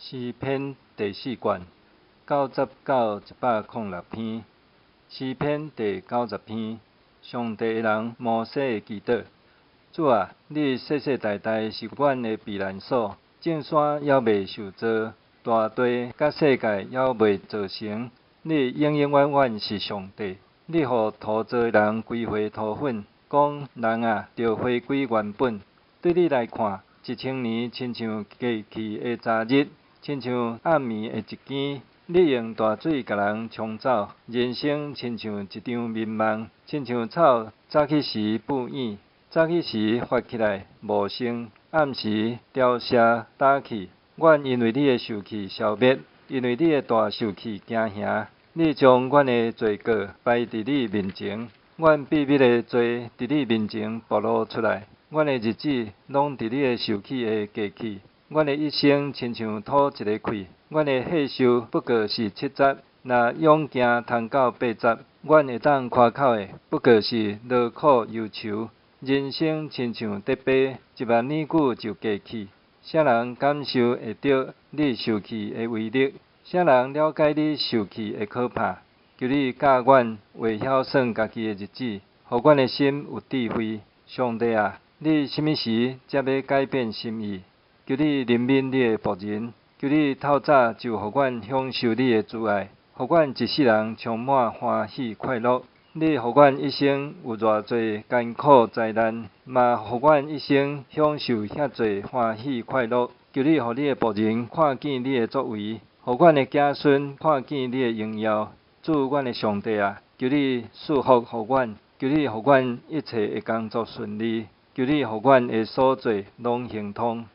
詩篇第四卷，90到106篇。詩篇第九十篇，上帝的人摩西的祈禱。主啊，你世世代代是阮的避難所，眾山猶未受造，大地佮世界猶未造成，你永永遠遠是上帝。你予塗造的人歸回塗粉，講人啊，著回歸原本。對你來看，1000年親像過去的昨日，親像暗暝的一更。你用大水共人沖走，人生親像一場眠夢，親像草早起時布影，早起時發起來無剩，暗時凋謝焦去。阮因為你的受氣消滅，因為你的大受氣驚嚇。你將阮的罪過擺佇你面前，阮秘密的罪佇你面前暴露出來。阮的日子攏佇你的受氣下過去，阮的一生親像吐一个氣。阮的歲壽不過是70，若勇健通到80，阮會當誇口的不過是勞苦憂愁。人生親像竹篆，一萬年久就過去。啥人感受會著你受氣的威力？啥人了解你受氣的可怕？求你教阮會曉算家己的日子，予阮的心有智慧。上帝啊，你啥物時才欲改變心意？求你憐憫你的僕人。求你透早就予阮享受你的慈愛，予阮一世人充滿歡喜快樂。你予阮一生有偌濟艱苦災難，嘛予阮一生享受遐濟歡喜快樂。求你予你的僕人看見你的作為，予阮的子孫看見你的榮耀。主阮的上帝啊，求你賜福予阮，求你予阮一切的工作順利，求你予阮的所做攏亨通。